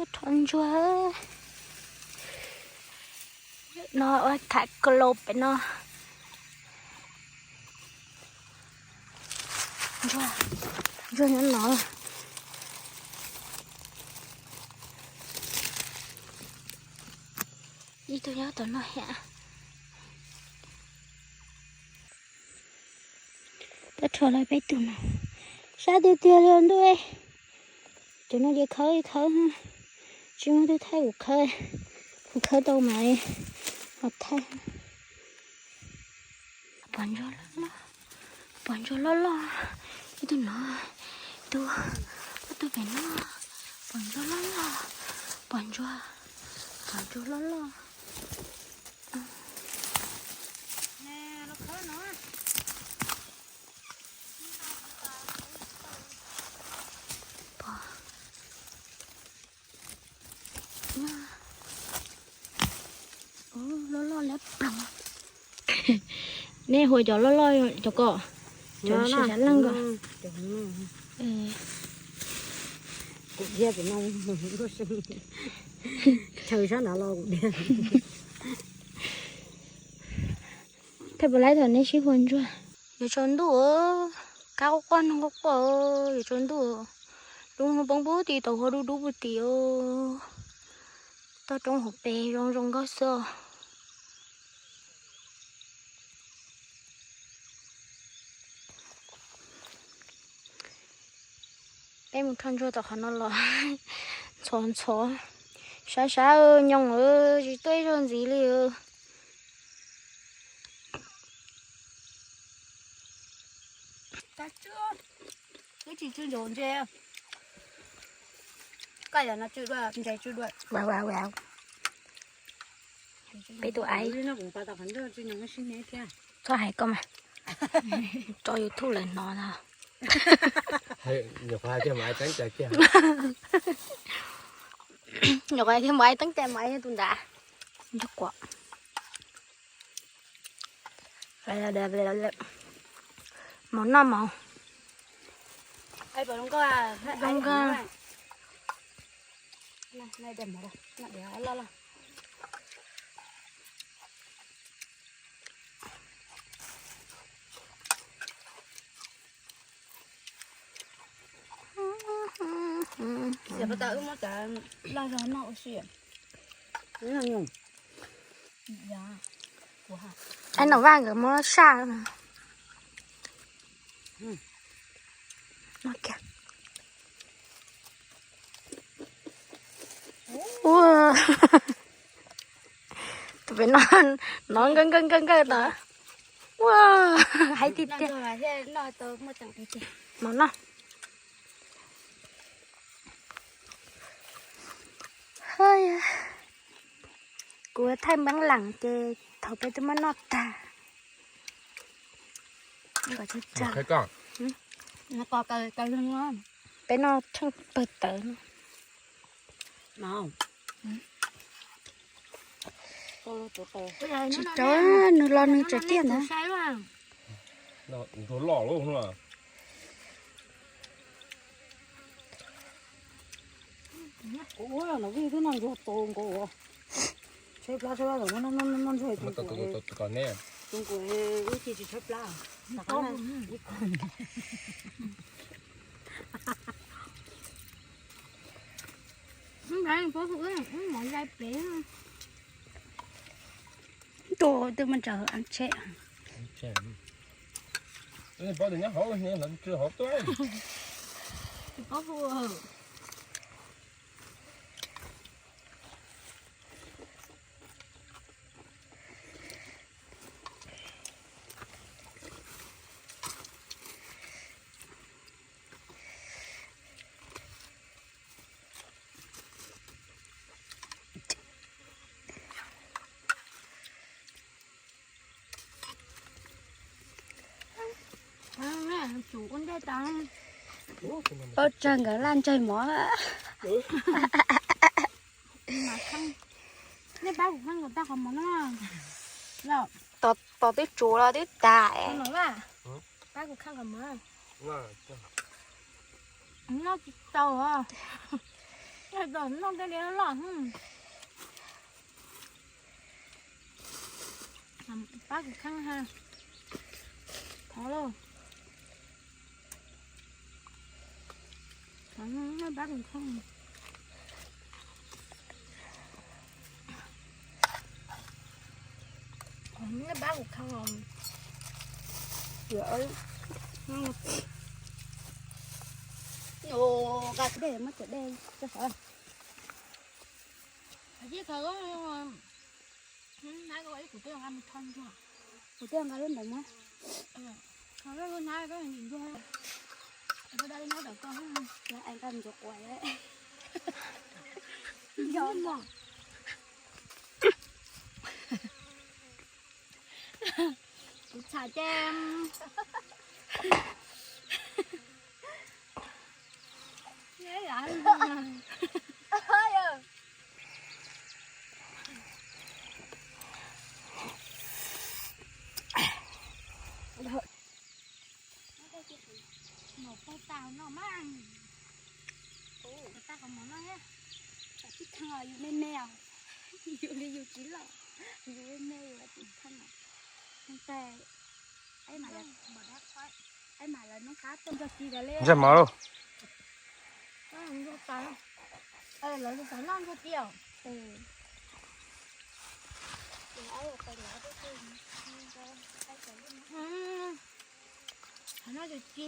Rho ntsuag no ua tham klo pem no. Ntsuag, ntsuag nyob no. Ib tug nyob tom no thiab. Tab rho lawm peb tug no. Sab tiag tiag li ntuj. Cov no ces khawb khawb, tsis muaj tug thaij kuv khawb, kuv khawb tau mas ho thaij. Pom ntsuag loj loj, pom ntsuag loj loj, ib tug no, ib tug, ob tug pem no, pom ntsuag loj loj, pom ntsuag, pom ntsuag loj loj. Loj loj lab ploog. Nej hu cov loj loj cov ko, cov sab sab leej ko. Kuv dhia pem no, chaw sab nrad los kuv dhia. Thaij puas laib thaum nej sib hu ntsuag. Yuav tsaus ntuj, kab quaj quaj noog quaj quaj, yuav tsaus ntuj. Lub hnub poob pub tim tau huab dub dub puag tim os. Toj roob hauv pes zoo zoo nkauj xwb. Peb mus rho ntsuag tom qhov no los ntxhov ntxhov, sab sab nyoos tsis tuaj ib zaug ntxiv li. Twb tsis tsw ntsaum ntses, koj yam no tsw dua, ntses tsw dua. Peb tus aib, txhob hais koj mas, tso YouTube lawm hnov ntag. Nyuam qhuav hais tias mas teeb cai mas ib teeb cai mas tus ntawd. Ntsuag quam. Mov noj mov. Zoo nkauj. Xav pas tas wb muab cov loj zog noj ua si. Ai, nom vaj nkawd muab saj no. Ua, tus pem no, no nkawj nkawj nkawj nkawj tod. Ua, haib tiag tiag. Mov noj. Kuv thaij npeeb lees ces thaum peb twb muab noj tag. Peb noj tsheej pawg tawv no. Tsis rau, nws los nws tseem tiaj ntag. Kuv ua no vij twb noj ntsuag tu nkaus. Tshaib plab tshaib plab, noj ntsuag tu nkaus, wb cia tsis tshaib plab. Tus twg mas tseem tsheb. Ua tsawg nkawd laj ntseg mov. Nej pab kuv kheej kom tau qhov mov no. Tos twb tsuv los twb tas. Pab kuv kheej qhov mov. Noj tsis tau. Noj tej li loj. Pab kuv kheej ha. Thov lauj. Thov pab kuv kheej. Pab kuv kheej. Ua dej, muab cov dej rau sawv. Kuv twb nqa lub ntawd muab. Nqa ntsuag quas lawm. Kuv txhais ces Mov pog tas no mas. Ua tas qhov mov no thiab. Tsis kheej os, yus me me os. Yus li yus tsis loj, yus me me yus tsis kheej os. Kheej tas, es mam lawv noj qab tuaj ntxuag ci tas li. Ntsej mov lauj. Lawv xav noj ntsuag ci os. Noj ntsuag ci,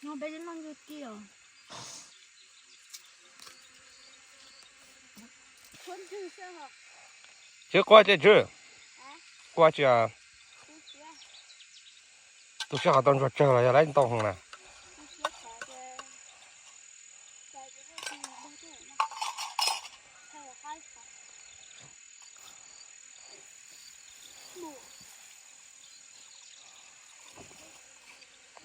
noj peb noj ntsuag ci os. Tsis quaj ces tsw. Quaj tsis. Tu siab qhov tau ntsuag tsawg los yog laib ntau heev na.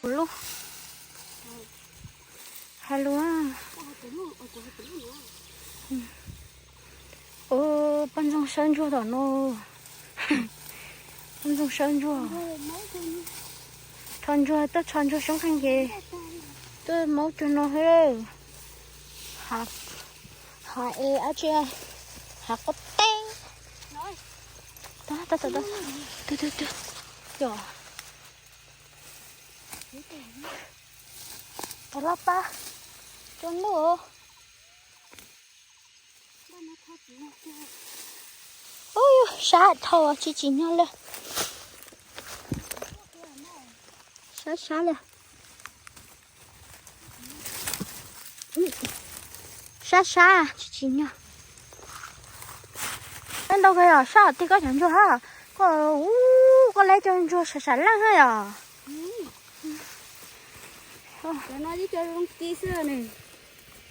Kuv lub, hais lus. Ua poj ntxoog sawb ntsuag tom no. Poj ntxoog sawb ntsuag. Rho ntsuag, tuaj rho ntsuag soob qeeg ces tuaj maub cuag no xwb. Hav es dab tsi? Hav quav teb. Tus, tus, tus, tus, yog tus loj pab tso ntuj. Ub, sab dhau tsis tsim nyog li. Sab sab li. Sab sab tsis tsim nyog. Ntau kawg yog sab tim koj cov ntsuag hab. Koj, ub, koj lab cov ntsuag sam sam leej hab yom.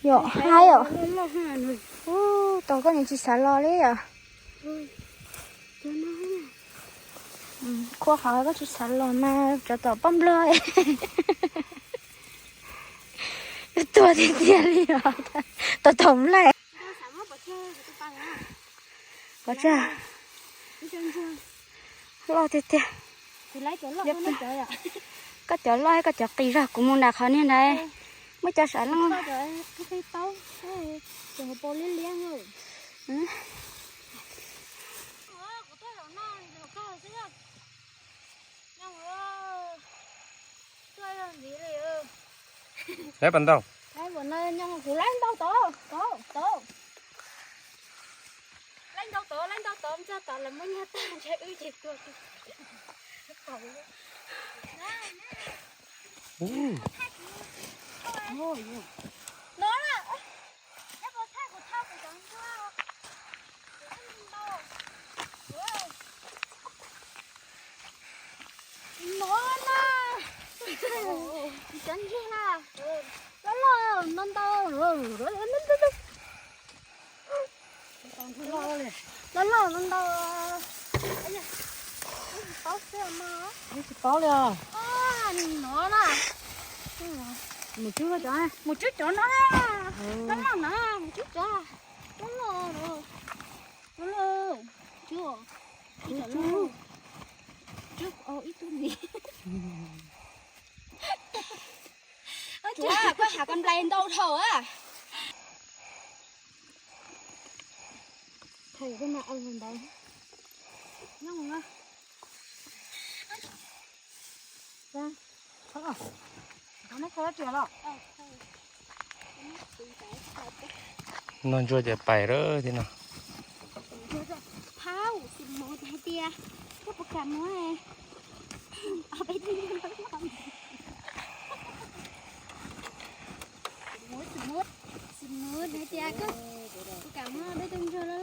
Yog hab yom. Ub, tau koj niam tsis xav los li yom. Khua qhov koj tsis xav los mas cov tom poj nplog tuag tiag tiag li os. Tom tom nplaig. Pov tsag loj tiag tiag. Koj cov loj, koj cov qis zog, kuv mus nram qhov niag ntawd. Muab cov sav leej. Lawv pas ntau. Kuv laib ntau tod, tod, tod. Laib ntau tod, laib ntau tod, ntxog tod lawv muab nyuag tag ntshe wb ces tuag. No na, es puas thaij kuv thauj kuv cov ntsuag? No na, kuv cov ntsuag na, loj loj ntau ntau. Loj loj ntau ntau. Tsis paub xwb mas. Tsis paub li os. No na. Mus tswb cov, mus tswb cov no. Loj loj na, mus tswb cov. Loj loj, loj loj. Tswb, tswb, tswb ib tug ntxiv. Ua Tsuav koj hav kas nplais ntau dhau a. Thầy cái mà ông mình đấy. Nó mà. Ra. Không à. Có nó có triệu lọ. Noj ntsuag ces pais lawm thiab no. Phauj, xim mus hais tias koj puas kam muab ob peb tug ntsuag no? Xim mus hais tias koj puas kam muab ob peb tug ntsuag no?